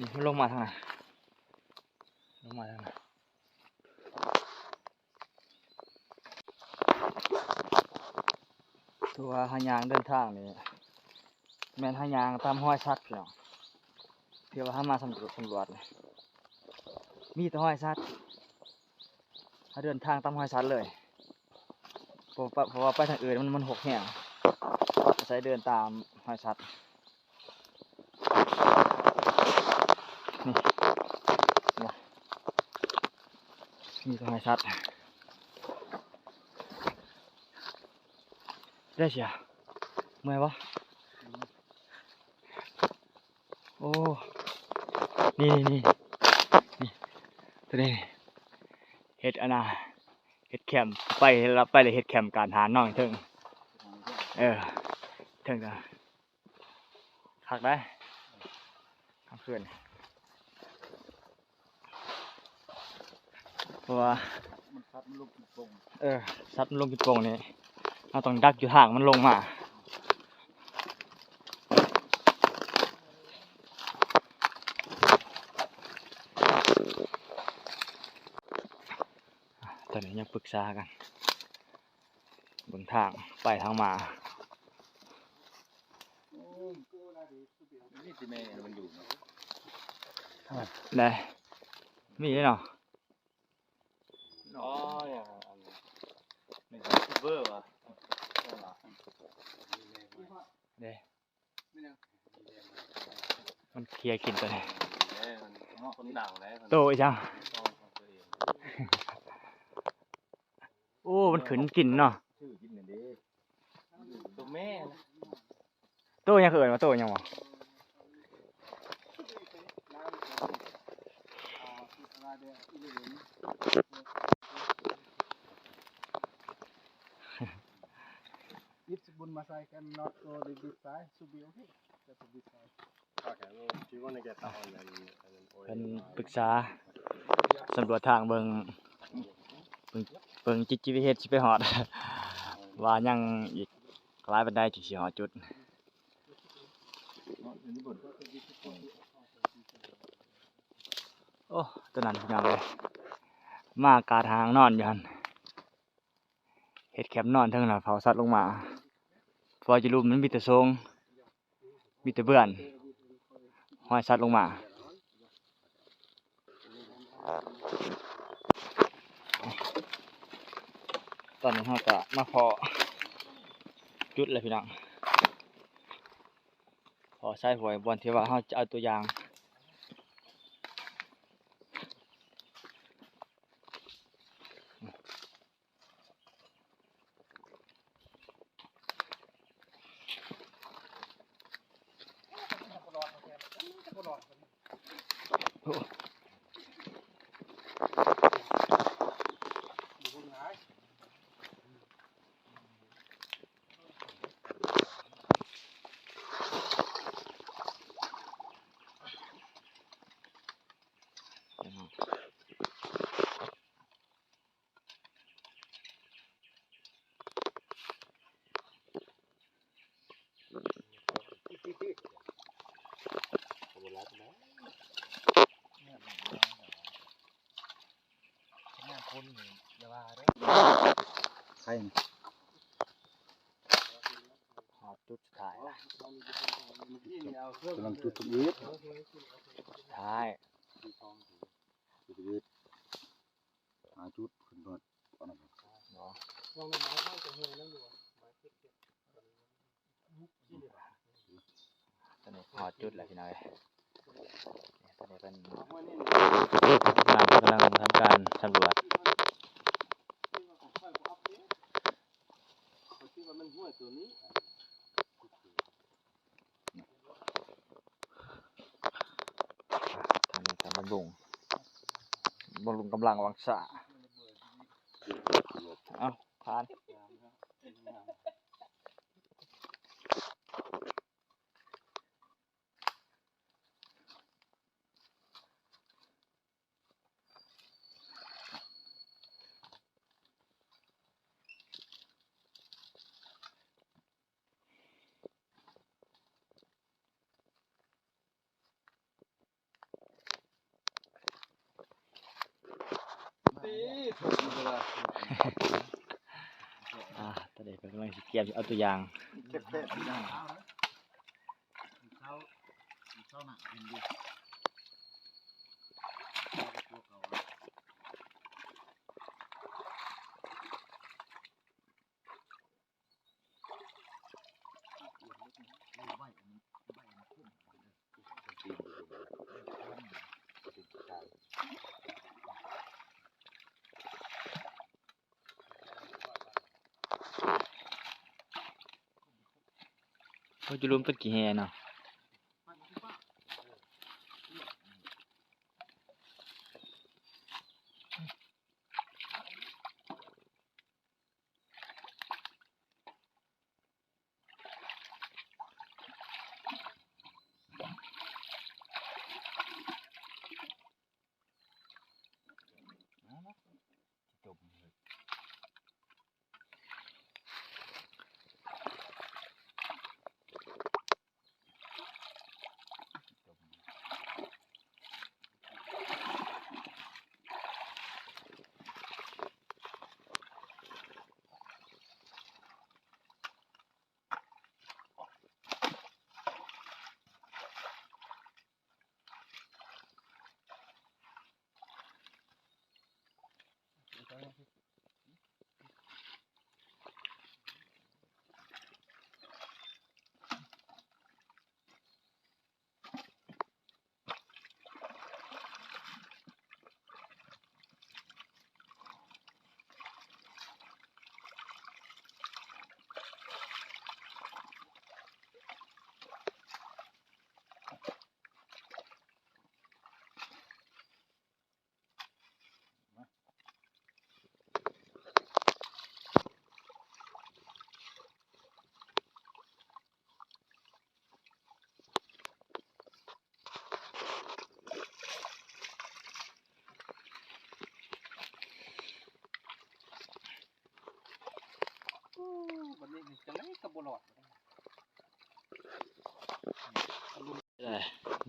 ນີ້ ມັນລົງມາທາງນັ້ນ ລົງມາທາງນັ້ນ. ຖືວ່າເຮົາຍ່າງເດີນທາງນີ້ ແມ່ນເຮົາຍ່າງຕາມຮອຍສັດພີ່ນ້ອງ. ຖືວ່າເຮົາມາສຳຫຼວດ ສຳຫຼວດນີ້ ມີແຕ່ຮອຍສັດ. ເຮົາເດີນທາງຕາມຮອຍສັດເລີຍ ເພາະວ່າ ເພາະວ່າໄປທາງອື່ນມັນ ມັນຮົກແຮງ. ອາໄສເດີນຕາມຮອຍສັດ. ນີ້ ເຫັນບໍ່? ມີແຕ່ຮອຍສັດ. ໄດ້ເສຍ ເມື່ອຍບໍ່? ໂອ້ ນີ້ ນີ້ ນີ້ ນີ້ ໂຕນີ້ ເຮັດອັນນ່າ ເຮັດແຄມ ໄປ ເຮັດ ໄປແລ້ວເຮັດແຄມກາງທາງເນາະ ເທິງ ເອີ ເທິງ ຄັກໄດ໋ ກາງຄືນ. ເພາະວ່າ ມັນ ສັດມັນລົງກິນປົ່ງ ເອີ ສັດມັນລົງກິນປົ່ງນີ້ ເຮົາຕ້ອງດັກຢູ່ທາງມັນລົງມາ. ຕອນນີ້ຍັງປຶກສາກັນ ເບິ່ງທາງໄປທາງມາ. ມີແຕ່ແມ່ມັນຢູ່ເນາະ ໄດ້ ມີເນາະ. ອໍ ອັນນີ້ ເບີຫວາ ເດ້ ມັນເຄຍກິນຕົວນີ້ ເດ້ ມັນຄົນດັງເດ້ ໂຕອີຫຍັງ ໂອ້ ມັນຂຶ້ນກິນເນາະ ຊື່ກິນນັ້ນເດ້ ໂຕແມ່ນະ ໂຕຫຍັງ ເຂົາເອີ້ນວ່າໂຕຫຍັງຫວາ? It's Bun Masai cannot go the this side, should be okay. That's the this side. Okay, well, do you wanna get that one then? And then ເພິ່ນປຶກສາສຳຫຼວດທາງເບິ່ງ ເບິ່ງ ເບິ່ງຈິດຈິວິເຮັດຊິໄປຮອດ ວ່າຍັງອີກຫຼາຍປານໃດຈຶ່ງຊິຮອດຈຸດ. ໂອ້ ຕົວນັ້ນພີ່ນ້ອງເອີຍ ມາກາດຫາງນອນຢູ່ຫັ້ນ ເຮັດແຄມນອນເທິງ ແລ້ວເຜົາສັດລົງມາ ເພາະຢູ່ລຸ່ມມັນມີແຕ່ໂສງ ມີແຕ່ເບືອນ ຮອຍສັດລົງມາ. ຕອນນີ້ເຮົາກະມາພໍ້ຈຸດແລ້ວພີ່ນ້ອງ ພໍ້ຊາຍຫ້ວຍ ບ່ອນທີ່ວ່າເຮົາຈະເອົາຕົວຢ່າງ. ໄຂ່ ຮອດຈຸດສຸດທ້າຍລະ ກຳລັງຈຸດທຳອິດ ສຸດທ້າຍ ຈຸດທຳອິດ ຫາຈຸດຂຶ້ນຮອດອັນນັ້ນເນາະ ຕອນນີ້ຮອດຈຸດແລ້ວພີ່ນ້ອງເອີຍ ຕອນນີ້ເພິ່ນ ພະນັກງານເພິ່ນກຳລັງທຳການສຳຫຼວດ. ທາງນີ້ກະບຳລຸງ ບຳລຸງກຳລັງວັງສາ ເອົ້າ ຜ່ານ. ໂ ກຽມເອົາຕົວຢ່າງ. ເຂົາຈະລົມຕົ້ນຂີ້ແຮ່ເນາະ. ໂອ້ ບັດນີ້ຈັ່ງໃດກໍບໍ່ລອດ.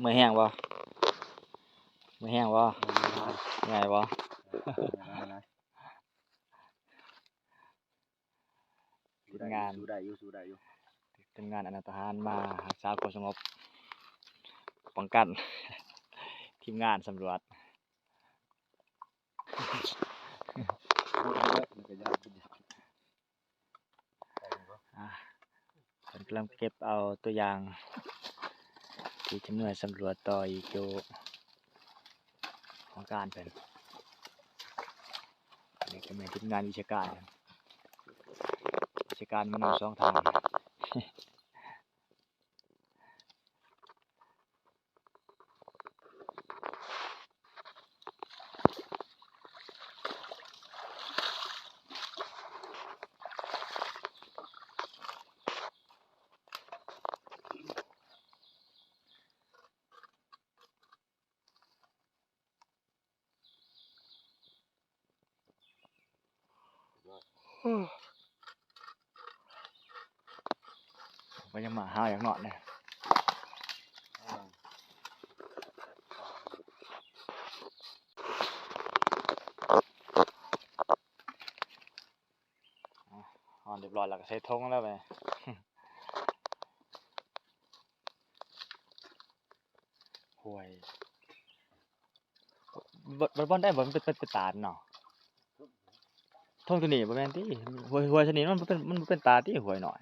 ເມື່ອຍແຮງບໍ່? ເມື່ອຍແຮງບໍ່? ເມື່ອຍບໍ່? ທີມງານ ສູ້ໄດ້ຢູ່ ສູ້ໄດ້ຢູ່. ທີມງານອະນາດທະຫານມາຮັກສາຄວາມສະຫງົບ ປ້ອງກັນ ທີມງານສຳຫຼວດ. ອ່າ ເພິ່ນກຳລັງເກັບເອົາຕົວຢ່າງທີ່ຈະເມືອສຳຫຼວດຕໍ່ອີກຢູ່ຫ້ອງການເພິ່ນ. ນີ້ກໍແມ່ນທີມງານວິຊາການ ວິຊາການມານຳສອງທ່ານ. ກໍຍັງມາຫາຢ່າງນອນເດ້. ອ່າ ຮອດຮຽບຮ້ອຍແລ້ວກໍໃສ່ຖົງແລ້ວບັດນີ້. ຫ້ວຍ ບໍ່ ບໍ່ ບໍ່ໄດ້ບໍ່ ມັນເປັນ ເປັນ ເປັນຕາດເນາະ. ທົ່ງຕົວນີ້ບໍ່ແມ່ນຕິ? ຫ້ວຍ ຫ້ວຍຕົວນີ້ມັນບໍ່ເປັນ ມັນບໍ່ເປັນຕາດຕິ? ຫ້ວຍນ້ອຍ